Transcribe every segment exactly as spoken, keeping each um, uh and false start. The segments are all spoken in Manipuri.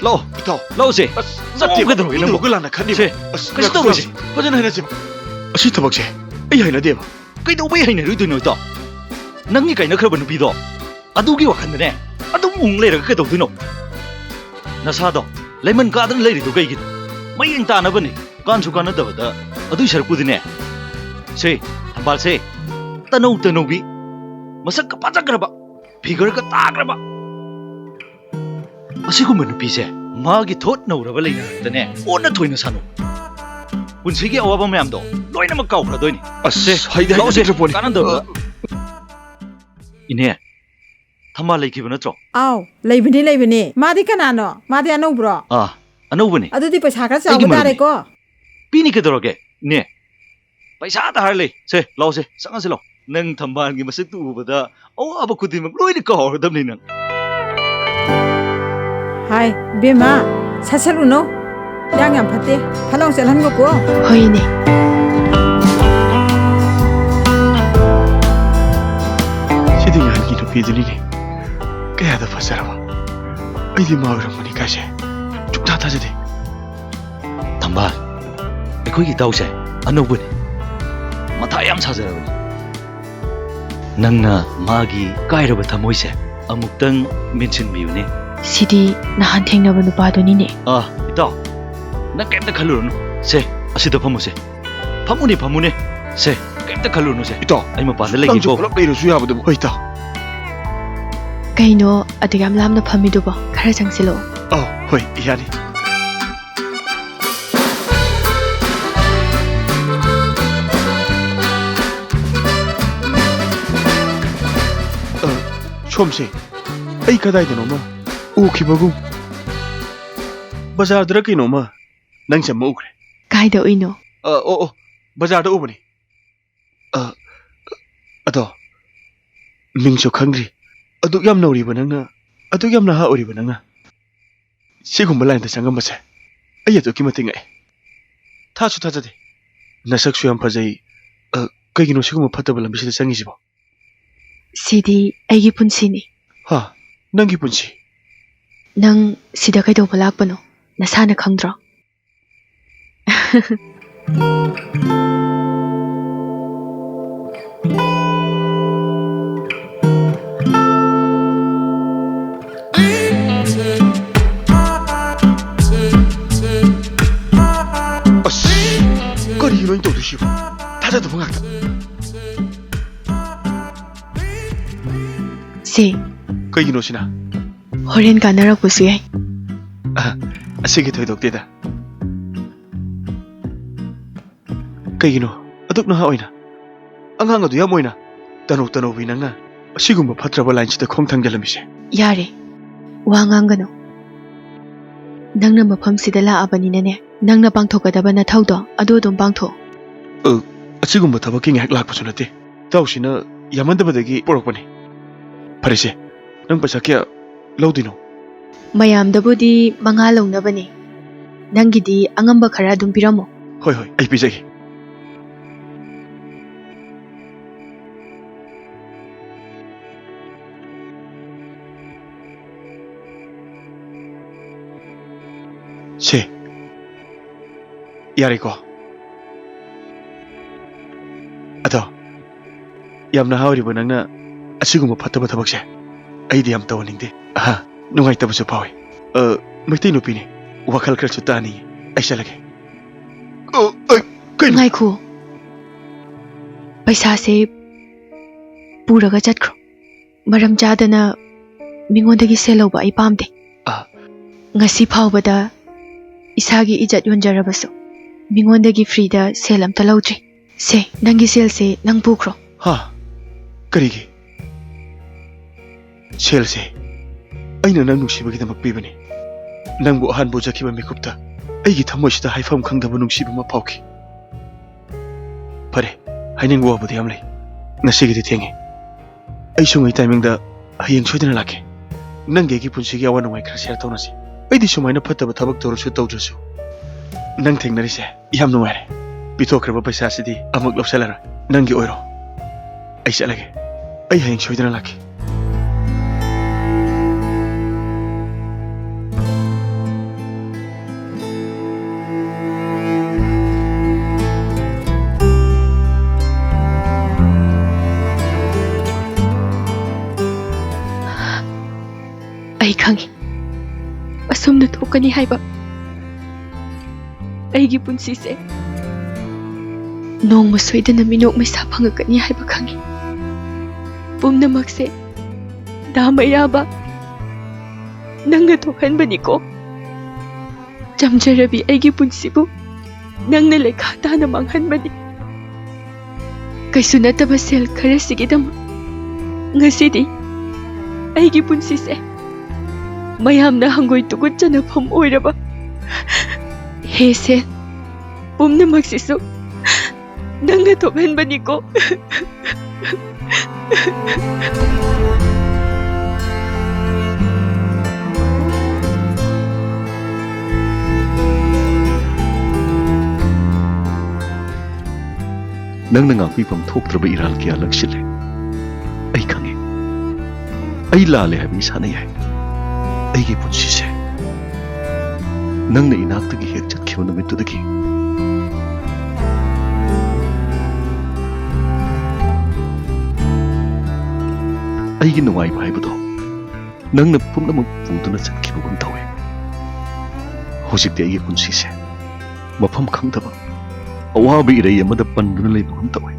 ꯂꯥꯛꯑꯣ꯫ ꯏꯇꯥꯎ꯫ ꯂꯥꯛꯑꯣꯁꯦ꯫ ꯑꯁ, ꯅꯠꯇꯦ, ꯅꯠꯇꯦ, ꯀꯩꯗꯧꯔꯒꯦ ꯅꯪꯕꯨ? ꯃꯤꯗꯨꯒ ꯂꯥꯟꯅ ꯈꯟꯅꯤꯕ꯫ ꯁꯦ, ꯑꯁ, ꯀꯩꯁꯨ ꯉꯥꯏꯈꯣ, ꯇꯧꯔꯣꯏꯁꯦ꯫ ꯏꯇꯥꯎ, ꯐꯖꯅ ꯍꯥꯏꯅꯁꯦꯕ꯫ ꯑꯁꯤ ꯊꯕꯛꯁꯦ ꯑꯩ ꯍꯩꯅꯗꯦꯕ꯫ ꯀꯩꯗꯧꯕꯩ ꯍꯩꯅꯔꯣꯏꯗꯣꯏꯅꯣ, ꯏꯇꯥꯎ? ꯅꯪꯒꯤ ꯀꯥꯏꯅꯈ꯭ꯔꯕ ꯅꯨꯄꯤꯗꯣ ꯑꯗꯨꯒꯤ ꯋꯥꯈꯜꯗꯅꯦ ꯑꯗꯨꯝ ꯎꯪ ꯂꯩꯔꯒ ꯀꯩꯗꯧꯗꯣꯏꯅꯣ? ꯅꯁꯥꯗꯣ ꯂꯩꯃꯟ ꯀꯥꯗꯅ ꯂꯩꯔꯤꯗꯣ ꯀꯩꯒꯤꯅꯣ? ꯃꯌꯦꯡ ꯇꯥꯅꯕꯅꯤ, ꯀꯥꯟꯁꯨ ꯀꯥꯟꯅꯗꯕꯗ꯫ ꯑꯗꯨꯏ ꯁꯔꯨꯛꯄꯨꯗꯤꯅꯦ, ꯁꯦ, ꯊꯝꯕꯥꯜꯁꯦ, ꯇꯅꯧ ꯇꯅꯧꯕꯤ, ꯃꯁꯛꯀ ꯐꯖꯈ꯭ꯔꯕ, ꯐꯤꯒꯔꯒ ꯇꯥꯈ꯭ꯔꯕ, ꯑꯁꯤꯒꯨꯝꯕ ꯅꯨꯄꯤꯁꯦ ꯃꯥꯒꯤ ꯊꯣꯠ ꯅꯧꯔꯕ ꯂꯩꯅꯥꯛꯇꯅꯦ ꯑꯣꯟꯅ ꯊꯣꯏꯅ ꯁꯥꯅꯧ꯫ ꯄꯨꯟꯁꯤꯒꯤ ꯑꯋꯥꯕ ꯃꯌꯥꯝꯗꯣ ꯂꯣꯏꯅꯃꯛ ꯀꯥꯎꯈ꯭ꯔꯗꯣꯏꯅꯤ꯫ ꯑꯁ, ꯁꯦ, ꯍꯩꯗꯤ ꯂꯥꯛꯑꯣꯁꯦ, ꯍꯩꯅꯗ꯭ꯔ ꯄꯣꯠꯅꯤ꯫ ꯀꯥꯟꯅꯗꯕꯗ꯫ ꯏꯅꯦ, ꯊꯝꯕꯥꯜ ꯂꯩꯈꯤꯕ ꯅꯠꯇ꯭ꯔꯣ? ꯑꯥꯎ, ꯂꯩꯕꯅꯤ, ꯂꯩꯕꯅꯤ꯫ ꯃꯥꯗꯤ ꯀꯅꯥꯅꯣ? ꯃꯥꯗꯤ ꯑꯅꯧꯕ꯭ꯔꯣ? ꯑꯥ, ꯑꯅꯧꯕꯅꯦ꯫ ꯑꯗꯨꯗꯤ ꯄꯩꯁꯥ ꯈꯔ ꯑꯩꯒꯤ ꯆꯥꯎꯕ ꯃꯔꯨꯞꯅꯤ꯫ ꯇꯥꯔꯦꯀꯣ꯫ ꯄꯤꯅꯤ ꯀꯩꯗꯧꯔꯒꯦ, ꯏꯅꯦ? ꯄꯩꯁꯥ ꯇꯥꯔ ꯂꯩ꯫ ꯁꯦ, ꯂꯥꯛꯑꯣꯁꯦ, ꯆꯪꯉꯁꯤ ꯂꯥꯛꯑꯣ꯫ ꯅꯪ ꯊꯝꯕꯥꯜꯒꯤ ꯃꯁꯛꯇꯨ ꯎꯕꯗ ꯑꯋꯥꯕ ꯈꯨꯗꯤꯡꯃꯛ ꯂꯣꯏꯅ ꯀꯥꯎꯔꯗꯕꯅꯤ ꯅꯪ꯫ ꯍꯥꯏ, ꯏꯕꯦꯝꯃ, ꯁꯠ ꯁꯠ ꯎꯅꯧ꯫ ꯏꯔꯥꯡ ꯌꯥꯝ ꯐꯠꯇꯦ꯫ ꯐꯠ ꯂꯥꯎ ꯆꯠꯍꯟꯒꯣꯀꯣ꯫ ꯍꯣꯏ, ꯏꯅꯦ꯫ ꯁꯤꯗꯤ ꯉꯍꯥꯟꯒꯤ ꯅꯨꯄꯤꯗꯨꯅꯤꯅꯦ꯫ ꯀꯌꯥꯗ ꯐꯖꯔꯕ꯫ ꯑꯩꯗꯤ ꯃꯥ ꯑꯣꯏꯔꯝꯒꯅꯤ ꯀꯥꯏꯁꯦ ꯁꯨꯛꯊꯥ ꯊꯥꯖꯗꯦ꯫ ꯊꯝꯕꯥꯜ, ꯑꯩꯈꯣꯏꯒꯤ ꯏꯇꯥꯎꯁꯦ ꯑꯅꯧꯕꯅꯤ꯫ ꯃꯊꯥ ꯌꯥꯝ ꯁꯥꯖꯔꯕꯅꯤ꯫ ꯅꯪꯅ ꯃꯥꯒꯤ ꯀꯥꯏꯔꯕ ꯊꯃꯣꯏꯁꯦ ꯑꯃꯨꯛꯇꯪ ꯃꯦꯟꯁꯤꯟꯕꯤꯌꯨꯅꯦ꯫ ꯁꯤꯗꯤ ꯅꯍꯥꯟ ꯊꯦꯡꯅꯕ ꯅꯨꯄꯥꯗꯨꯅꯤꯅꯦ꯫ ꯑꯥ, ꯏꯇꯥꯎ, ꯅꯪ ꯀꯩꯝꯇ ꯈꯜꯂꯨꯔꯅꯨ꯫ ꯁꯦ, ꯑꯁꯤꯗ ꯐꯝꯃꯨꯁꯦ꯫ ꯐꯝꯃꯨꯅꯦ, ꯐꯝꯃꯨꯅꯦ꯫ ꯁꯦ, ꯀꯩꯝꯇ ꯈꯜꯂꯨꯔꯅꯨꯁꯦ꯫ ꯏꯇꯥꯎ, ꯑꯩ ꯃꯄꯥꯟꯗ ꯅꯪꯁꯨ ꯂꯩꯒꯦꯀꯣ꯫ ꯄꯨꯂꯞ ꯂꯩꯔꯁꯨ ꯌꯥꯕꯗꯨꯕꯨ꯫ ꯍꯣꯏ, ꯏꯇꯥꯎ꯫ ꯀꯩꯅꯣ ꯑꯗꯨ ꯌꯥꯝ ꯂꯥꯞꯅ ꯐꯝꯃꯤꯗꯨꯕꯣ? ꯈꯔ ꯆꯪꯁꯤꯜꯂꯛꯑꯣ꯫ ꯑꯧ, ꯍꯣꯏ, ꯌꯥꯅꯤ꯫ ꯑ, ꯁꯣꯝꯁꯦ, ꯑꯩ ꯀꯗꯥꯏꯗꯅꯣꯃ ꯎꯈꯤꯕꯒꯨꯝ꯫ ꯕꯖꯥꯔꯗꯔ ꯀꯩꯅꯣꯃ ꯅꯪꯁꯦ ꯑꯃ ꯎꯈ꯭ꯔꯦ꯫ ꯀꯥꯏꯗ ꯎꯏꯅꯣ? ꯑ, ꯑꯣ, ꯑꯣ, ꯕꯖꯥꯔꯗ ꯎꯕꯅꯤ꯫ ꯑ, ꯑꯗꯣ, ꯃꯤꯡꯁꯨ ꯈꯪꯗ꯭ꯔꯤ꯫ ꯑꯗꯨꯛ ꯌꯥꯝ ꯅꯧꯔꯤꯕ ꯅꯪꯅ, ꯑꯗꯨꯛ ꯌꯥꯝ ꯅꯍꯥ ꯑꯣꯏꯔꯤꯕ ꯅꯪꯅ ꯁꯤꯒꯨꯝꯕ ꯂꯥꯏꯟꯗ ꯆꯪꯉꯝꯕꯁꯦ ꯑꯩ ꯑꯗꯨꯛꯀꯤ ꯃꯇꯤꯛ ꯉꯛꯑꯦ꯫ ꯊꯥꯁꯨ ꯊꯥꯖꯗꯦ꯫ ꯅꯁꯛꯁꯨ ꯌꯥꯝ ꯐꯖꯩ꯫ ꯑ, ꯀꯩꯒꯤꯅꯣ ꯁꯤꯒꯨꯝꯕ ꯐꯠꯇꯕ ꯂꯝꯕꯤꯁꯤꯗ ꯆꯪꯉꯤꯁꯤꯕꯣ? ꯁꯤꯗꯤ ꯑꯩꯒꯤ ꯄꯨꯟꯁꯤꯅꯤ꯫ ꯍꯥ? ꯅꯪꯒꯤ ꯄꯨꯟꯁꯤ? ꯅꯪ ꯁꯤꯗ ꯀꯩꯗꯧꯕ ꯂꯥꯛꯄꯅꯣ? ꯅꯁꯥꯅ ꯈꯪꯗ꯭ꯔꯣ? ꯑꯁ, ꯀꯔꯤꯒꯤꯅꯣ ꯑꯩꯅ ꯇꯧꯗꯣꯏꯁꯤꯕꯣ? ꯊꯥꯖꯗꯕ ꯉꯥꯛꯇ꯫ ꯁꯦ꯫ ꯀꯩꯒꯤꯅꯣ ꯁꯤꯅ? ꯍꯣꯔꯦꯟ ꯀꯥꯟꯅꯔꯛꯄꯁꯨ ꯌꯥꯏ꯫ ꯑ, ꯑꯁꯤꯒꯤ ꯊꯣꯏꯗꯣꯛꯇꯦꯗ꯫ ꯀꯩꯒꯤꯅꯣ ꯑꯗꯨꯛ ꯅꯍꯥ ꯑꯣꯏꯅ, ꯑꯉꯥꯡ ꯑꯗꯨ ꯌꯥꯝ ꯑꯣꯏꯅ, ꯇꯅꯧ ꯇꯅꯧꯕꯤ ꯅꯪꯅ ꯑꯁꯤꯒꯨꯝꯕ ꯐꯠꯇ꯭ꯔꯕ ꯂꯥꯏꯟꯁꯤꯗ ꯈꯣꯡ ꯊꯥꯡꯖꯜꯂꯝꯃꯤꯁꯦ? ꯌꯥꯔꯦ, ꯋꯥ ꯉꯥꯡꯒꯅꯨ꯫ ꯅꯪꯅ ꯃꯐꯝꯁꯤꯗ ꯂꯥꯛꯑꯕꯅꯤꯅꯅꯦ, ꯅꯪꯅ ꯄꯥꯡꯊꯣꯛꯀꯗꯕ ꯅꯊꯧꯗꯣ ꯑꯗꯨ ꯑꯗꯨꯝ ꯄꯥꯡꯊꯣꯛꯑꯣ꯫ ꯑ, ꯑꯁꯤꯒꯨꯝꯕ ꯊꯕꯛꯀꯤ ꯉꯥꯏꯍꯥꯛ ꯂꯥꯛꯄꯁꯨ ꯅꯠꯇꯦ꯫ ꯏꯇꯥꯎꯁꯤꯅ ꯌꯥꯝꯃꯟꯗꯕꯗꯒꯤ ꯄꯨꯔꯛꯄꯅꯤ꯫ ꯐꯔꯦꯁꯦ, ꯅꯪ ꯄꯩꯁꯥ ꯀꯌꯥ ꯂꯧꯗꯣꯏꯅꯣ? ꯃꯌꯥꯝꯗꯕꯨꯗꯤ ꯃꯉꯥ ꯂꯧꯅꯕꯅꯦ꯫ ꯅꯪꯒꯤꯗꯤ ꯑꯉꯝꯕ ꯈꯔ ꯑꯗꯨꯝ ꯄꯤꯔꯝꯃꯣ꯫ ꯍꯣꯏ, ꯍꯣꯏ, ꯑꯩ ꯄꯤꯖꯒꯦ꯫ ꯁꯦ, ꯌꯥꯔꯦꯀꯣ? ꯑꯗꯣ, ꯌꯥꯝ ꯅꯍꯥ ꯑꯣꯏꯔꯤꯕ ꯅꯪꯅ ꯑꯁꯤꯒꯨꯝꯕ ꯐꯠꯇꯕ ꯊꯕꯛꯁꯦ ꯑꯩꯗꯤ ꯌꯥꯝ ꯇꯧꯍꯟꯅꯤꯡꯗꯦ꯫ ꯑꯍꯥ, ꯅꯨꯡꯉꯥꯏꯇꯕꯁꯨ ꯐꯥꯎꯋꯤ꯫ ꯑ, ꯃꯩꯇꯩ ꯅꯨꯄꯤꯅꯤ, ꯋꯥꯈꯜ ꯈꯔꯁꯨ ꯇꯥꯅꯤꯡꯉꯤ꯫ ꯑꯩ ꯆꯠꯂꯒꯦ꯫ ꯑ, ꯑ, ꯀꯩꯅꯣ? ꯉꯥꯏꯈꯣ꯫ ꯄꯩꯁꯥꯁꯦ ꯄꯨꯔꯒ ꯆꯠꯈ꯭ꯔꯣ꯫ ꯃꯔꯝ ꯆꯥꯗꯅ ꯃꯤꯉꯣꯟꯗꯒꯤ ꯁꯦꯜ ꯂꯧꯕ ꯑꯩ ꯄꯥꯝꯗꯦ꯫ ꯑ꯫ ꯉꯁꯤ ꯐꯥꯎꯕꯗ ꯏꯁꯥꯒꯤ ꯏꯖꯠ ꯌꯣꯟꯖꯔꯕꯁꯨ ꯃꯤꯉꯣꯟꯗꯒꯤ ꯐ꯭ꯔꯤꯗ ꯁꯦꯜ ꯑꯝꯇ ꯂꯧꯗ꯭ꯔꯤ꯫ ꯁꯦ, ꯅꯪꯒꯤ ꯁꯦꯜꯁꯦ ꯅꯪ ꯄꯨꯈ꯭ꯔꯣ꯫ ꯍꯥ? ꯀꯔꯤꯒꯤ? ꯁꯦꯜꯁꯦ ꯑꯩꯅ ꯅꯪ ꯅꯨꯡꯁꯤꯕꯒꯤꯗꯃꯛ ꯄꯤꯕꯅꯤ꯫ ꯅꯪꯕꯨ ꯑꯍꯥꯟꯕ ꯎꯖꯈꯤꯕ ꯃꯤꯀꯨꯞꯇ ꯑꯩꯒꯤ ꯊꯃꯣꯏꯁꯤꯗ ꯍꯥꯏꯐꯝ ꯈꯪꯗꯕ ꯅꯨꯡꯁꯤꯕ ꯑꯃ ꯐꯥꯎꯈꯤ꯫ ꯐꯔꯦ, ꯍꯥꯏꯅꯤꯡꯕ ꯋꯥꯕꯨꯗꯤ ꯌꯥꯝ ꯂꯩ꯫ ꯉꯁꯤꯒꯤꯗꯤ ꯊꯦꯡꯉꯦ꯫ ꯑꯩ ꯁꯨꯡꯉꯩ ꯇꯥꯏꯃꯤꯡꯗ ꯍꯌꯦꯡ ꯁꯣꯏꯗꯅ ꯂꯥꯛꯀꯦ꯫ ꯅꯪꯒꯤ ꯑꯩꯒꯤ ꯄꯨꯟꯁꯤꯒꯤ ꯑꯋꯥ ꯅꯨꯡꯉꯥꯏ ꯈꯔ ꯁꯤꯌꯔ ꯇꯧꯅꯁꯤ꯫ ꯑꯩꯗꯤ ꯁꯨꯃꯥꯏꯅ ꯐꯠꯇꯕ ꯊꯕꯛ ꯇꯧꯔꯁꯨ ꯇꯧꯗ꯭ꯔꯁꯨ ꯅꯪ ꯊꯦꯡꯅꯔꯤꯁꯦ ꯌꯥꯝ ꯅꯨꯡꯉꯥꯏꯔꯦ꯫ ꯄꯤꯊꯣꯛꯈ꯭ꯔꯕ ꯄꯩꯁꯥꯁꯤꯗꯤ ꯑꯃꯨꯛ ꯂꯧꯁꯜꯂꯔꯣꯏ꯫ ꯅꯪꯒꯤ ꯑꯣꯏꯔꯣ꯫ ꯑꯩ ꯆꯠꯂꯒꯦ꯫ ꯑꯩ ꯍꯌꯦꯡ ꯁꯣꯏꯗꯅ ꯂꯥꯛꯀꯦ꯫ ꯀꯅꯤ ꯍꯥꯏꯕ꯫ ꯑꯩꯒꯤ ꯄꯨꯟꯁꯤꯁꯦ ꯅꯣꯡꯃ ꯁꯣꯏꯗꯅ ꯃꯤꯅꯣꯛ ꯃꯩꯁꯥ ꯐꯪꯉꯛꯀꯅꯤ ꯍꯥꯏꯕ ꯈꯪꯉꯤ꯫ ꯄꯨꯝꯅꯃꯛꯁꯦ ꯗꯥ ꯃꯩꯔꯥꯕ, ꯅꯪꯅ ꯊꯣꯛꯍꯟꯕꯅꯤꯀꯣ꯫ ꯆꯝꯖꯔꯕꯤ ꯑꯩꯒꯤ ꯄꯨꯟꯁꯤꯕꯨ ꯅꯪꯅ ꯂꯩꯈꯥ ꯇꯥꯅ ꯃꯥꯡꯍꯟꯕꯅꯤ꯫ ꯀꯩꯁꯨ ꯅꯠꯇꯕ ꯁꯦꯜ ꯈꯔꯁꯤꯒꯤꯗꯃꯛ ꯉꯁꯤꯗꯤ ꯑꯩꯒꯤ ꯄꯨꯟꯁꯤꯁꯦ ꯃꯌꯥꯝꯅ ꯍꯪꯒꯣꯏ ꯇꯨꯒꯨꯠ ꯆꯅꯐꯝ ꯑꯣꯏꯔꯕ꯫ ꯍꯦ ꯁꯦꯜ, ꯄꯨꯝꯅꯃꯛꯁꯤꯁꯨ ꯅꯪꯅ ꯊꯣꯛꯍꯟꯕꯅꯤꯀꯣ꯫ ꯅꯪꯅ ꯉꯥꯛꯄꯤꯐꯝ ꯊꯣꯛꯇ꯭ꯔꯕ ꯏꯔꯥꯜ ꯀꯌꯥ ꯂꯪꯁꯤꯜꯂꯦ꯫ ꯑꯩ ꯈꯪꯉꯤ꯫ ꯑꯩ ꯂꯥꯜꯂꯦ ꯍꯥꯏꯕ ꯏꯁꯥꯅ ꯌꯥꯏ꯫ ꯑꯩꯒꯤ ꯄꯨꯟꯁꯤꯁꯦ ꯅꯪꯅ ꯏꯅꯥꯛꯇꯒꯤ ꯍꯦꯛ ꯆꯠꯈꯤꯕ ꯅꯨꯃꯤꯠꯇꯨꯗꯒꯤ ꯑꯩꯒꯤ ꯅꯨꯡꯉꯥꯏꯕ ꯍꯥꯏꯕꯗꯣ ꯅꯪꯅ ꯄꯨꯝꯅꯃꯛ ꯄꯨꯗꯨꯅ ꯆꯠꯈꯤꯕꯒꯨꯝ ꯇꯧꯏ꯫ ꯍꯧꯖꯤꯛꯇꯤ ꯑꯩꯒꯤ ꯄꯨꯟꯁꯤꯁꯦ ꯃꯐꯝ ꯈꯪꯗꯕ ꯑꯋꯥꯕ ꯏꯔꯩ ꯑꯃꯗ ꯄꯟꯗꯨꯅ ꯂꯩꯕꯒꯨꯝ ꯇꯧꯏ꯫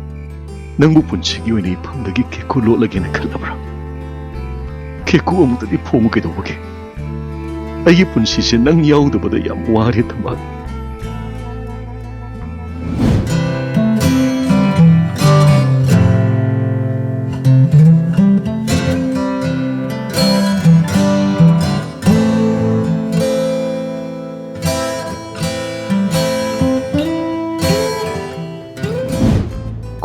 ꯅꯪꯕꯨ ꯄꯨꯟꯁꯤꯒꯤ ꯑꯣꯏꯅ ꯏꯐꯝꯗꯒꯤ ꯀꯦꯀꯨ ꯂꯣꯠꯂꯒꯦꯅ ꯈꯜꯂꯕ꯭ꯔꯥ? ꯀꯦꯀꯨ ꯑꯃꯨꯛꯇꯗꯤ ꯐꯣꯡꯉꯨ ꯀꯩꯗꯧꯕꯒꯦ? ꯑꯩꯒꯤ ꯄꯨꯟꯁꯤꯁꯦ ꯅꯪ ꯌꯥꯎꯗꯕꯗ ꯌꯥꯝ ꯋꯥꯔꯦ, ꯊꯝꯕꯥꯜ꯫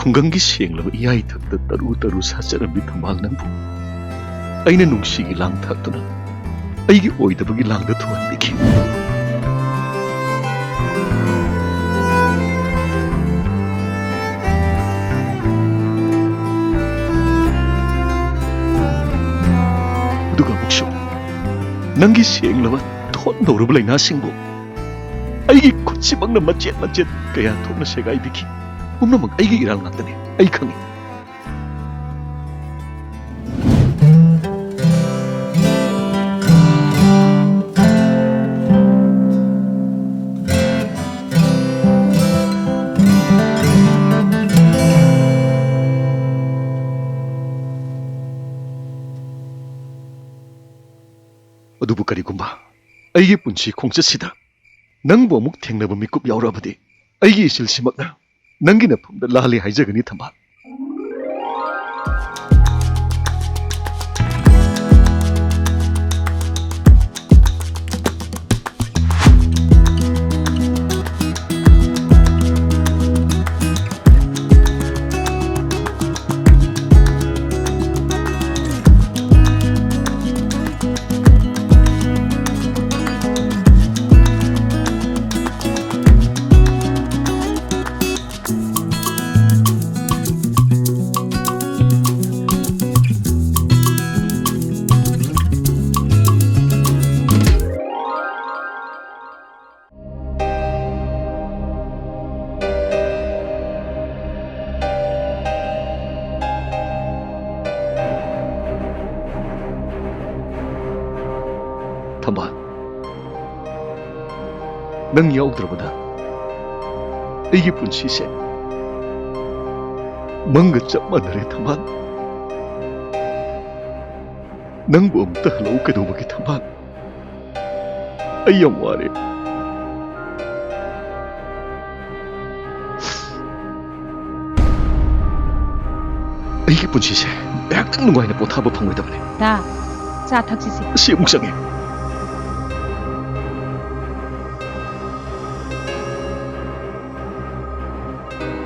ꯈꯨꯡꯒꯪꯒꯤ ꯁꯦꯡꯂꯕ ꯏꯌꯥꯏꯊꯛꯇ ꯇꯔꯨ ꯇꯔꯨ ꯁꯥꯆꯔꯝꯕꯤ ꯊꯝꯕꯥꯜ ꯅꯪꯕꯨ ꯑꯩꯅ ꯅꯨꯡꯁꯤꯒꯤ ꯂꯥꯡ ꯊꯥꯛꯇꯨꯅ ꯑꯩꯒꯤ ꯑꯣꯏꯗꯕꯒꯤ ꯂꯥꯡꯗ ꯊꯨꯍꯟꯕꯤꯈꯤ꯫ ꯑꯗꯨꯒ ꯑꯃꯨꯛꯁꯨ ꯅꯪꯒꯤ ꯁꯦꯡꯂꯕ ꯊꯣꯠ ꯅꯧꯔꯕ ꯂꯥꯏꯅꯥꯁꯤꯡꯕꯨ ꯑꯩꯒꯤ ꯈꯨꯠꯁꯤꯃꯛꯅ ꯃꯆꯦꯠ ꯃꯆꯦꯠ ꯀꯌꯥ ꯊꯣꯛꯅ ꯁꯦꯒꯥꯏꯕꯤꯈꯤ꯫ ꯄꯨꯝꯅꯃꯛ ꯑꯩꯒꯤ ꯏꯔꯥꯜ ꯉꯥꯛꯇꯅꯤ, ꯑꯩ ꯈꯪꯏ꯫ ꯑꯗꯨꯕꯨ ꯀꯔꯤꯒꯨꯝꯕ ꯑꯩꯒꯤ ꯄꯨꯟꯁꯤ ꯈꯣꯡꯆꯠꯁꯤꯗ ꯅꯪꯕꯨ ꯑꯃꯨꯛ ꯊꯦꯡꯅꯕ ꯃꯤꯀꯨꯞ ꯌꯥꯎꯔꯛꯑꯕꯗꯤ, ꯑꯩꯒꯤ ꯏꯆꯤꯜꯁꯤꯃꯛꯅ ꯅꯪꯒꯤ ꯅꯐꯝꯗ ꯂꯥꯜꯂꯤ ꯍꯥꯏꯖꯒꯅꯤ, ꯊꯝꯕꯥꯜ꯫ ꯊꯝꯕꯥꯜ, ꯅꯪ ꯌꯥꯎꯗ꯭ꯔꯕꯗ ꯑꯩꯒꯤ ꯄꯨꯟꯁꯤꯁꯦ ꯃꯪꯒ ꯆꯞ ꯃꯥꯟꯅꯔꯦ, ꯊꯝꯕꯥꯜ꯫ ꯅꯪꯕꯨ ꯑꯃꯨꯛꯇ ꯍꯜꯂꯛꯎ ꯀꯩꯗꯧꯕꯒꯤ, ꯊꯝꯕꯥꯜ? ꯑꯩ ꯌꯥꯝ ꯋꯥꯔꯦ꯫ ꯑꯩꯒꯤ ꯄꯨꯟꯁꯤꯁꯦ ꯉꯥꯏꯍꯥꯛꯇꯪ ꯅꯨꯡꯉꯥꯏꯅ ꯄꯣꯊꯥꯕ ꯐꯪꯂꯣꯏꯗꯕꯅꯤ꯫ ꯗꯥ, ꯆꯥ ꯊꯛꯁꯤꯁꯦ꯫ ꯑꯁꯤ ꯑꯃꯨꯛ ꯆꯪꯉꯦ꯫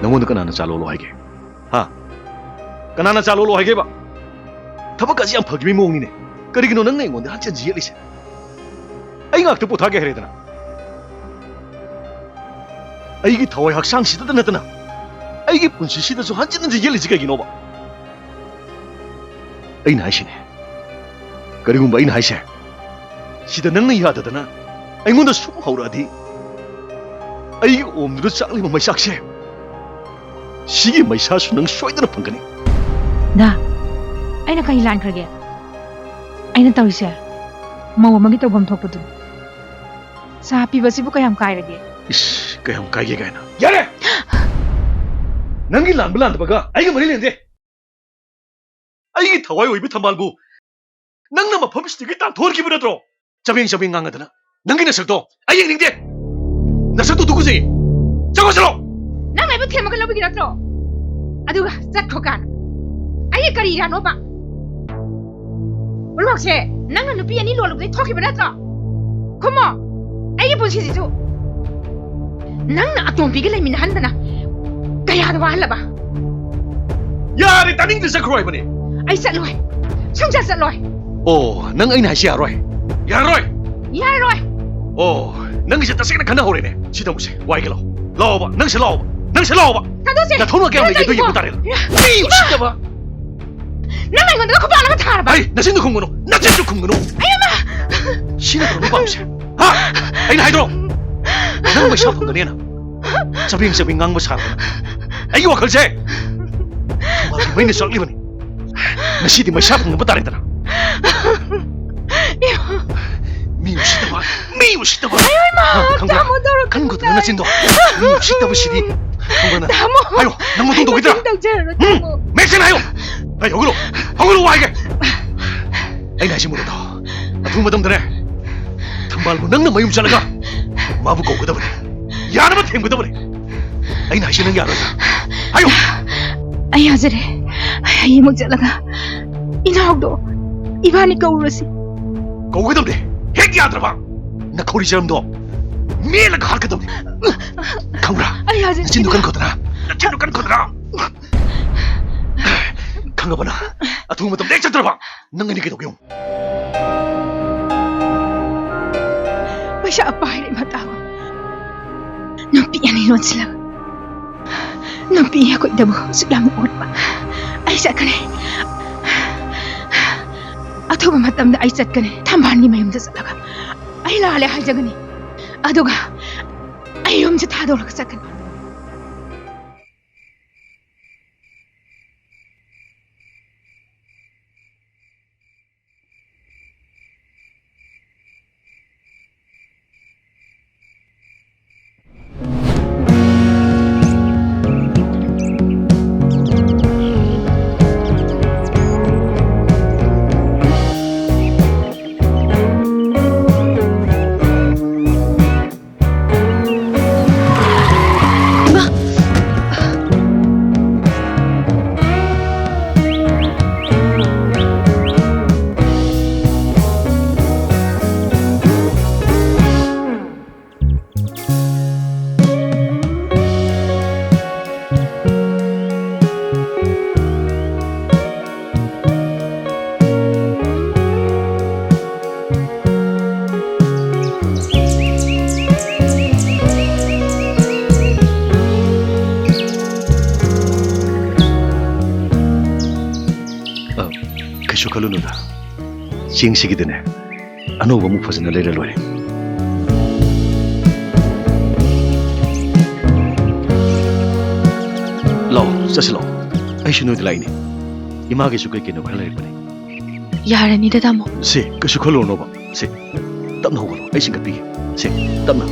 ꯅꯉꯣꯟꯗ ꯀꯅꯥꯅ ꯆꯥ ꯂꯣꯜꯂꯣ ꯍꯥꯏꯒꯦ? ꯍꯥ? ꯀꯅꯥꯅ ꯆꯥ ꯂꯣꯜꯂꯣ ꯍꯥꯏꯒꯦꯕ? ꯊꯕꯛ ꯑꯁꯤ ꯌꯥꯝ ꯐꯈꯤꯕꯒꯤ ꯃꯑꯣꯡꯅꯤꯅꯦ꯫ ꯀꯔꯤꯒꯤꯅꯣ ꯅꯪꯅ ꯑꯩꯉꯣꯟꯗ ꯍꯟꯖꯤꯟ ꯍꯟꯖꯤꯟ ꯌꯦꯠꯂꯤꯁꯦ? ꯑꯩ ꯉꯥꯛꯇ ꯄꯣꯊꯥꯒꯦ ꯍꯥꯏꯔꯦꯗꯅ꯫ ꯑꯩꯒꯤ ꯊꯋꯥꯏ ꯍꯛꯆꯥꯡꯁꯤꯗꯇ ꯅꯠꯇꯅ ꯑꯩꯒꯤ ꯄꯨꯟꯁꯤꯁꯤꯗꯁꯨ ꯍꯟꯖꯤꯟ ꯍꯟꯖꯤꯟ ꯌꯦꯠꯂꯤꯁꯤ ꯀꯩꯒꯤꯅꯣꯕ? ꯑꯩꯅ ꯍꯥꯏꯁꯤꯅꯦ, ꯀꯔꯤꯒꯨꯝꯕ ꯑꯩꯅ ꯍꯥꯏꯁꯦ ꯁꯤꯗ ꯅꯪꯅ ꯌꯥꯗꯗꯅ ꯑꯩꯉꯣꯟꯗ ꯁꯨꯝ ꯍꯧꯔꯛꯑꯗꯤ, ꯑꯩꯒꯤ ꯑꯣꯝꯗꯨꯗ ꯆꯥꯛꯂꯤꯕ ꯃꯩꯆꯥꯛꯁꯦ, ꯁꯤꯒꯤ ꯃꯩꯁꯥꯁꯨ ꯅꯪ ꯁꯣꯏꯗꯅ ꯐꯪꯒꯅꯤ꯫ ꯗꯥ, ꯑꯩꯅ ꯀꯔꯤ ꯂꯥꯟꯈ꯭ꯔꯒꯦ? ꯑꯩꯅ ꯇꯧꯔꯤꯁꯦ ꯃꯧ ꯑꯃꯒꯤ ꯇꯧꯐꯝ ꯊꯣꯛꯄꯗꯨꯅꯤ꯫ ꯆꯥ ꯄꯤꯕꯁꯤꯕꯨ ꯀꯌꯥꯝ ꯀꯥꯏꯔꯒꯦ? ꯏꯁ, ꯀꯌꯥꯝ ꯀꯥꯏꯒꯦ ꯀꯥꯏꯅ꯫ ꯌꯥꯔꯦ! ꯅꯪꯒꯤ ꯂꯥꯟꯕ ꯂꯥꯟꯗꯕꯒ ꯑꯩꯒ ꯃꯔꯤ ꯂꯩꯅꯗꯦ꯫ ꯑꯩꯒꯤ ꯊꯋꯥꯏ ꯑꯣꯏꯕ ꯊꯝꯕꯥꯜꯕꯨ ꯅꯪꯅ ꯃꯐꯝꯁꯤꯗꯒꯤ ꯇꯥꯟꯊꯣꯛꯍꯟꯈꯤꯕ ꯅꯠꯇ꯭ꯔꯣ? ꯆꯕꯦꯡ ꯆꯕꯦꯡ ꯉꯥꯡꯉꯗꯅ꯫ ꯅꯪꯒꯤ ꯅꯁꯛꯇꯣ ꯑꯩ ꯌꯦꯡꯅꯤꯡꯗꯦ꯫ ꯅꯁꯛꯇꯣ ꯇꯨꯀꯠꯆꯩ꯫ ꯆꯪꯉꯣ ꯆꯠꯂꯣ꯫ ꯅꯪ ꯑꯩꯕꯨ ꯊꯦꯝꯃꯒ ꯂꯧꯕꯤꯒꯤ ꯅꯠꯇ꯭ꯔꯣ? ꯑꯗꯨꯒ ꯆꯠꯈ꯭ꯔꯣ ꯀꯥꯟꯅ꯫ ꯑꯩꯒꯤ ꯀꯔꯤ ꯏꯔꯥꯅꯣꯕ? ꯂꯣꯏꯅꯃꯛꯁꯦ ꯅꯪꯅ ꯅꯨꯄꯤ ꯑꯅꯤ ꯂꯣꯜꯂꯨꯕꯗꯩ ꯊꯣꯛꯈꯤꯕ ꯅꯠꯇ꯭ꯔꯣ? ꯈꯨꯝꯃꯣ꯫ ꯑꯩꯒꯤ ꯄꯨꯟꯁꯤꯁꯤꯁꯨ ꯅꯪꯅ ꯑꯇꯣꯝꯕꯤꯒ ꯂꯩꯃꯤꯟꯅꯍꯟꯗꯅ ꯀꯌꯥꯗ ꯋꯥꯍꯜꯂꯕ? ꯌꯥꯔꯦ, ꯇꯥꯅꯤꯡꯗꯦ, ꯆꯠꯈ꯭ꯔꯣ ꯍꯥꯏꯕꯅꯦ꯫ ꯑꯩ ꯆꯠꯂꯣꯏ꯫ ꯁꯨꯡꯆꯠ ꯆꯠꯂꯣꯏ꯫ ꯑꯣ, ꯅꯪ ꯑꯩꯅ ꯍꯥꯏꯁꯤ ꯌꯥꯔꯣꯏ? ꯌꯥꯔꯣꯏ? ꯌꯥꯔꯣꯏ꯫ ꯑꯣ, ꯅꯪꯒꯤꯁꯦ ꯇꯁꯦꯡꯅ ꯈꯟꯅ ꯍꯧꯔꯦꯅꯦ꯫ ꯁꯤ ꯇꯧꯕꯁꯦ, ꯋꯥꯏꯒꯦ ꯂꯥꯛꯑꯣ꯫ ꯂꯥꯛꯑꯣꯕ, ꯅꯪꯁꯦ ꯂꯥꯛꯑꯣꯕ꯫ ꯅꯪꯁꯦ ꯂꯥꯛꯑꯣꯕ꯫ ꯊꯥꯗꯣꯛꯁꯦ꯫ ꯅꯊꯧꯅ ꯀꯌꯥꯝ ꯂꯩꯒꯦꯗꯣ ꯌꯦꯡꯕ ꯇꯥꯔꯦ꯫ ꯏꯃꯥ! ꯃꯤ ꯎꯁꯤꯠꯇꯕ꯫ ꯅꯪ ꯑꯩꯉꯣꯟꯗ ꯈꯨꯄꯥꯛꯅꯒ ꯊꯥꯔꯕ? ꯍꯩ, ꯅꯆꯤꯟꯗꯨ ꯈꯨꯝꯒꯅꯨ, ꯅꯆꯤꯟꯗꯨ ꯈꯨꯝꯒꯅꯨ꯫ ꯑꯩ ꯑꯃ ꯁꯤꯅ ꯇꯧꯔꯝꯕ ꯄꯥꯎꯁꯦ꯫ ꯍꯥ? ꯑꯩꯅ ꯍꯥꯏꯗ꯭ꯔꯣ? ꯅꯪ ꯄꯩꯁꯥ ꯐꯪꯒꯅꯦꯅ꯫ ꯆꯕꯦꯡ ꯆꯕꯦꯡ ꯉꯥꯡꯕ ꯁꯥꯔꯗꯅ꯫ ꯑꯩꯒꯤ ꯋꯥꯈꯜꯁꯦ ꯊꯝꯕꯥꯜꯒꯤ ꯃꯩꯅ ꯆꯥꯛꯂꯤꯕꯅꯤ꯫ ꯉꯁꯤꯗꯤ ꯃꯩꯁꯥ ꯐꯪꯅꯕ ꯇꯥꯔꯦꯗꯅ꯫ ꯃꯤ ꯎꯁꯤꯠꯇꯕ, ꯃꯤ ꯎꯁꯤꯠꯇꯕ꯫ ꯍꯥ, ꯈꯪꯕ꯭ꯔꯥ? ꯇꯥꯃꯣ, ꯇꯧꯔꯛꯀꯅꯨ, ꯀꯟꯒꯗꯅ ꯅꯆꯤꯟꯗꯣ꯫ ꯃꯤ ꯎꯁꯤꯠꯇꯕꯁꯤꯗꯤ꯫ ꯈꯪꯕ꯭ꯔꯥ ꯅꯪ? ꯇꯥꯃꯣ꯫ ꯍꯥꯏꯌꯣ, ꯅꯪ ꯃꯇꯨꯡ ꯇꯧꯈꯤꯗ꯭ꯔꯥ? ꯇꯧꯖꯔꯔꯣꯏ, ꯎꯝ, ꯇꯥꯃꯣ꯫ ꯃꯌꯦꯛ ꯁꯦꯡꯅ ꯍꯥꯏꯌꯣ꯫ ꯑꯩ ꯍꯧꯒꯠꯂꯣ, ꯍꯧꯒꯠꯂꯣ ꯍꯥꯏꯒꯦ꯫ ꯑꯩꯅ ꯍꯥꯏꯁꯤ ꯃꯨꯟꯅ ꯇꯥꯎ꯫ ꯑꯊꯨꯕ ꯃꯇꯝꯗꯅꯦ, ꯊꯝꯕꯥꯜꯕꯨ ꯅꯪꯅ ꯃꯌꯨꯝ ꯆꯠꯂꯒ ꯃꯥꯕꯨ ꯀꯧꯒꯗꯕꯅꯤ, ꯌꯥꯅꯕ ꯊꯦꯝꯒꯗꯕꯅꯤ꯫ ꯑꯩꯅ ꯍꯥꯏꯁꯤ ꯅꯪ ꯌꯥꯔꯣꯏꯗ꯭ꯔꯥ? ꯍꯥꯏꯌꯨ꯫ ꯑꯩ ꯌꯥꯖꯔꯦ꯫ ꯍꯌꯦꯡꯃꯛ ꯆꯠꯂꯒ ꯏꯅꯥꯎꯗꯣ ꯏꯕꯥꯅꯤ ꯀꯧꯔꯨꯔꯁꯤ꯫ ꯀꯧꯒꯗꯕꯅꯦ꯫ ꯍꯦꯛ ꯌꯥꯗ꯭ꯔꯕ ꯅꯈꯧꯔꯤ ꯆꯔꯝꯗꯣ ꯃꯦꯠꯂꯒ ꯍꯥꯠꯀꯗꯕꯅꯦ꯫ ꯈꯪꯕ꯭ꯔꯥ? ꯑꯩ ꯌꯥꯖꯔꯦ꯫ ꯅꯆꯤꯟꯗꯨ ꯀꯟꯈꯣꯗꯅ, ꯅꯆꯤꯟꯗꯨ ꯀꯟꯈꯣꯗꯅ꯫ ꯈꯪꯉꯕ ꯅꯪ? ꯑꯊꯨꯕ ꯃꯇꯝꯗ ꯍꯦꯛ ꯆꯠꯇ꯭ꯔꯕ ꯅꯪ ꯑꯩꯅ ꯀꯩꯗꯧꯒꯦ ꯌꯦꯡꯉꯨ꯫ ꯄꯩꯁꯥ ꯄꯥꯏꯔꯦ ꯃꯇꯥꯒꯨꯝ꯫ ꯅꯨꯄꯤ ꯑꯅꯤ ꯂꯣꯟꯁꯤꯜꯂꯒ ꯅꯨꯄꯤ ꯑꯩꯈꯣꯏꯗꯕꯨ ꯁꯨꯛ ꯌꯥꯝꯅ ꯑꯣꯠꯄ꯫ ꯑꯩ ꯆꯠꯀꯅꯤ꯫ ꯑꯊꯨꯕ ꯃꯇꯝꯗ ꯑꯩ ꯆꯠꯀꯅꯤ꯫ ꯊꯝꯕꯥꯜꯒꯤ ꯃꯌꯨꯝꯗ ꯆꯠꯂꯒ ꯑꯩ ꯂꯥꯜꯂꯦ ꯍꯥꯏꯖꯒꯅꯤ꯫ ꯑꯗꯨꯒ ꯑꯩ ꯌꯨꯝꯁꯦ ꯊꯥꯗꯣꯛꯂꯒ ꯆꯠꯀꯅꯤ꯫ ꯀꯩꯁꯨ ꯈꯜꯂꯨꯅꯨꯗ, ꯆꯦꯡꯁꯤꯒꯤꯗꯤꯅꯦ, ꯑꯅꯧꯕ ꯑꯃꯨꯛ ꯐꯖꯅ ꯂꯩꯔ ꯂꯣꯏꯔꯦ꯫ ꯂꯥꯛꯑꯣ, ꯆꯠꯁꯤ ꯂꯥꯛꯑꯣ, ꯑꯩꯁꯨ ꯅꯣꯏꯗ ꯂꯥꯛꯏꯅꯦ꯫ ꯏꯃꯥꯒꯤꯁꯨ ꯀꯩ ꯀꯩꯅꯣ ꯈꯔ ꯂꯩꯔꯛꯄꯅꯦ꯫ ꯌꯥꯔꯅꯤꯗ, ꯇꯥꯃꯣ꯫ ꯁꯦ, ꯀꯩꯁꯨ ꯈꯜꯂꯨꯔꯅꯣꯕ꯫ ꯁꯦ, ꯇꯞꯅ ꯍꯧꯒꯠꯂꯣ, ꯑꯩ ꯆꯤꯡꯈꯠꯄꯤꯒꯦ꯫ ꯁꯦ, ꯇꯞꯅ꯫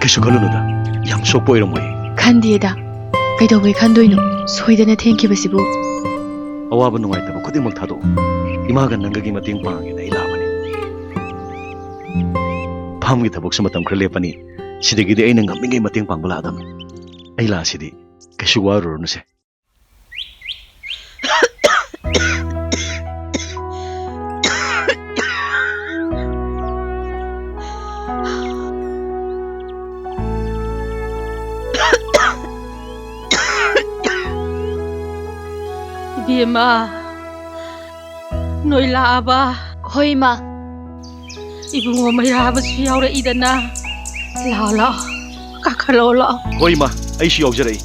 ꯀꯩꯁꯨ ꯈꯜꯂꯨꯅꯨꯗ, ꯌꯥꯝ ꯁꯣꯛꯄ ꯑꯣꯏꯔꯝꯃꯣꯏ꯫ ꯈꯟꯗꯦꯗ, ꯀꯩꯗꯧꯕꯩ ꯈꯟꯗꯣꯏꯅꯣ? ꯁꯣꯏꯗꯅ ꯊꯦꯡꯈꯤꯕꯁꯤꯕꯨ꯫ ꯑꯋꯥꯕ ꯅꯨꯡꯉꯥꯏꯇꯕ ꯈꯨꯗꯤꯡꯃꯛ ꯊꯥꯗꯣꯛꯎ꯫ ꯏꯃꯥꯒ ꯅꯪꯒꯒꯤ ꯃꯇꯦꯡ ꯄꯥꯡꯉꯒꯦꯅ ꯑꯩ ꯂꯥꯛꯑꯕꯅꯤ꯫ ꯐꯥꯝꯒꯤ ꯊꯕꯛꯁꯨ ꯃꯇꯝ ꯈꯔ ꯂꯦꯞꯄꯅꯤ꯫ ꯁꯤꯗꯒꯤꯗꯤ ꯑꯩꯅ ꯉꯝꯃꯤꯉꯩ ꯃꯇꯦꯡ ꯄꯥꯡꯕ ꯂꯥꯛꯑꯗꯕꯅꯤ꯫ ꯑꯩ ꯂꯥꯛꯑꯁꯤꯗꯤ ꯀꯩꯁꯨ ꯋꯥꯔꯨꯔꯅꯨꯁꯦ꯫ ꯏꯕꯦꯝꯃ, ꯅꯣꯏ ꯂꯥꯛꯑꯕ? ꯍꯣꯏ, ꯏꯃꯥ꯫ ꯏꯕꯨꯡꯉꯣ ꯃꯩꯔꯥꯕꯁꯨ ꯌꯥꯎꯔꯛꯏꯗꯅ꯫ ꯂꯥꯛꯑꯣ, ꯂꯥꯛꯑꯣ, ꯀꯥꯈꯠꯂꯛꯑꯣ, ꯂꯥꯛꯑꯣ꯫ ꯍꯣꯏ, ꯏꯃꯥ, ꯑꯩꯁꯨ ꯌꯥꯎꯖꯔꯛꯏ꯫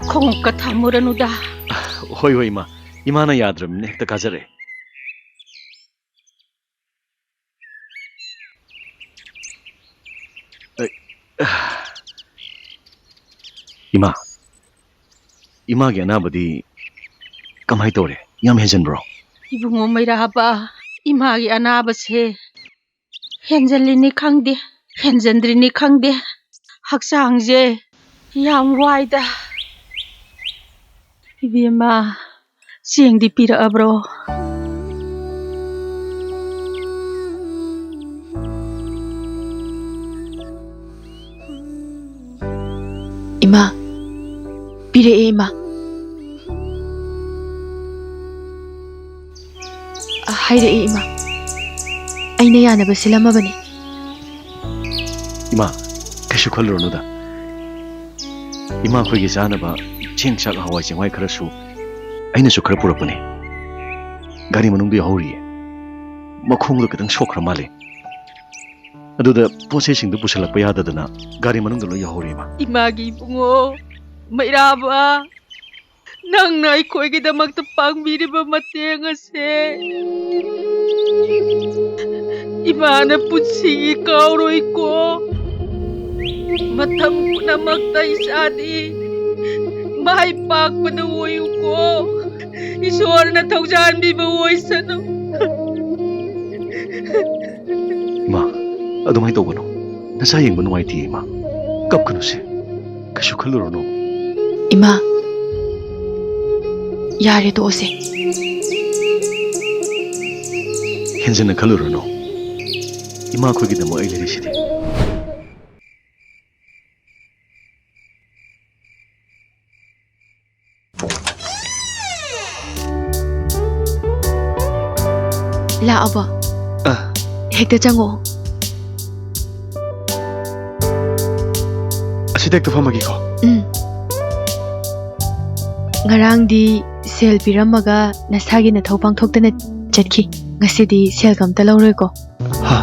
ꯈꯣꯡꯎꯞꯀ ꯊꯝꯃꯨꯔꯅꯨꯗ꯫ ꯍꯣꯏ, ꯍꯣꯏ, ꯏꯃꯥ꯫ ꯏꯃꯥꯅ ꯌꯥꯗ꯭ꯔꯕꯅꯤꯅ ꯍꯦꯛꯇ ꯀꯥꯖꯔꯛꯑꯦ꯫ ꯑꯩ, ꯏꯃꯥ, ꯏꯃꯥꯒꯤ ꯑꯅꯥꯕꯗꯤ ꯀꯃꯥꯏ ꯇꯧꯔꯦ? ꯌꯥꯝ ꯍꯦꯟꯖꯟꯕ꯭ꯔꯣ? ꯏꯕꯨꯡꯉꯣ ꯃꯩꯔꯥꯕ, ꯏꯃꯥꯒꯤ ꯑꯅꯥꯕꯁꯦ ꯍꯦꯟꯖꯜꯂꯤꯅꯤ ꯈꯪꯗꯦ, ꯍꯦꯟꯖꯟꯗ꯭ꯔꯤꯅꯤ ꯈꯪꯗꯦ, ꯍꯛꯆꯥꯡꯁꯦ ꯌꯥꯝ ꯋꯥꯏꯗ꯫ ꯏꯕꯦꯝꯃ, ꯆꯦꯡꯗꯤ ꯄꯤꯔꯛꯑꯕ꯭ꯔꯣ? ꯏꯃꯥ, ꯄꯤꯔꯛꯑꯦ, ꯏꯃꯥ꯫ ꯑ, ꯍꯥꯏꯔꯛꯑꯦ, ꯏꯃꯥ꯫ ꯑꯩꯅ ꯌꯥꯅꯕ ꯁꯤꯜꯂꯝꯃꯕꯅꯤ꯫ ꯏꯃꯥ, ꯀꯩꯁꯨ ꯈꯜꯂꯨꯔꯅꯨꯗ꯫ ꯏꯃꯥ, ꯑꯩꯈꯣꯏꯒꯤ ꯆꯥꯅꯕ ꯆꯦꯡ, ꯆꯥꯛ, ꯍꯋꯥꯏ ꯆꯦꯡꯋꯥꯏ ꯈꯔꯁꯨ ꯑꯩꯅꯁꯨ ꯈꯔ ꯄꯨꯔꯛꯄꯅꯦ꯫ ꯒꯥꯔꯤ ꯃꯅꯨꯡꯗ ꯌꯥꯎꯍꯧꯔꯤꯌꯦ꯫ ꯃꯈꯣꯡꯗꯣ ꯈꯤꯇꯪ ꯁꯣꯛꯈ꯭ꯔ ꯃꯥꯜꯂꯦ꯫ ꯑꯗꯨꯗ ꯄꯣꯠ ꯆꯩꯁꯤꯡꯗꯨ ꯄꯨꯁꯜꯂꯛꯄ ꯌꯥꯗꯗꯅ ꯒꯥꯔꯤ ꯃꯅꯨꯡꯗ ꯂꯣꯏ ꯌꯥꯎꯍꯧꯔꯦ, ꯏꯃꯥ꯫ ꯏꯃꯥꯒꯤ ꯏꯕꯨꯡꯉꯣ, ꯃꯩꯔꯥꯕ, ꯅꯪꯅ ꯑꯩꯈꯣꯏꯒꯤꯗꯃꯛꯇ ꯄꯥꯡꯕꯤꯔꯤꯕ ꯃꯇꯦꯡ ꯑꯁꯦ ꯏꯃꯥꯅ ꯄꯨꯟꯁꯤꯒꯤ ꯀꯥꯎꯔꯣꯏꯀꯣ꯫ ꯃꯇꯝ ꯄꯨꯝꯅꯃꯛꯇ ꯏꯆꯥꯗꯤ ꯃꯥꯏ ꯄꯥꯛꯄꯗ ꯑꯣꯏꯌꯨꯀꯣ꯫ ꯏꯁꯣꯔꯅ ꯊꯧꯖꯥꯟꯕꯤꯕ ꯑꯣꯏꯁꯅꯨ꯫ ꯏꯃꯥ, ꯑꯗꯨꯃꯥꯏꯅ ꯇꯧꯒꯅꯨ꯫ ꯅꯆꯥ ꯌꯦꯡꯕ ꯅꯨꯡꯉꯥꯏꯇꯦ, ꯏꯃꯥ꯫ ꯀꯞꯀꯅꯨꯁꯦ꯫ ꯀꯩꯁꯨ ꯈꯜꯂꯨꯔꯅꯨ꯫ ꯏꯃꯥ, ꯌꯥꯔꯦ, ꯇꯣꯛꯑꯁꯦ꯫ ꯍꯦꯟꯖꯟꯅ ꯈꯜꯂꯨꯔꯅꯨ꯫ ꯏꯃꯥ, ꯑꯩꯈꯣꯏꯒꯤꯗꯃꯛ ꯑꯩ ꯂꯩꯔꯤꯁꯤꯗꯤ꯫ ꯂꯥꯛꯑꯕꯣ? ꯑ꯫ ꯍꯦꯛꯇ ꯆꯪꯉꯛꯑꯣ꯫ ꯑꯁꯤꯗ ꯍꯦꯛꯇ ꯐꯝꯃꯒꯦꯀꯣ꯫ ꯎꯝ꯫ ꯉꯔꯥꯡꯗꯤ ꯁꯦꯜ ꯄꯤꯔꯝꯃꯒ ꯅꯁꯥꯒꯤ ꯅꯊꯧ ꯄꯥꯡꯊꯣꯛꯇꯅ ꯆꯠꯈꯤ꯫ ꯉꯁꯤꯗꯤ ꯁꯦꯜꯒ ꯑꯝꯇ ꯂꯧꯔꯣꯏꯀꯣ? ꯍꯥ?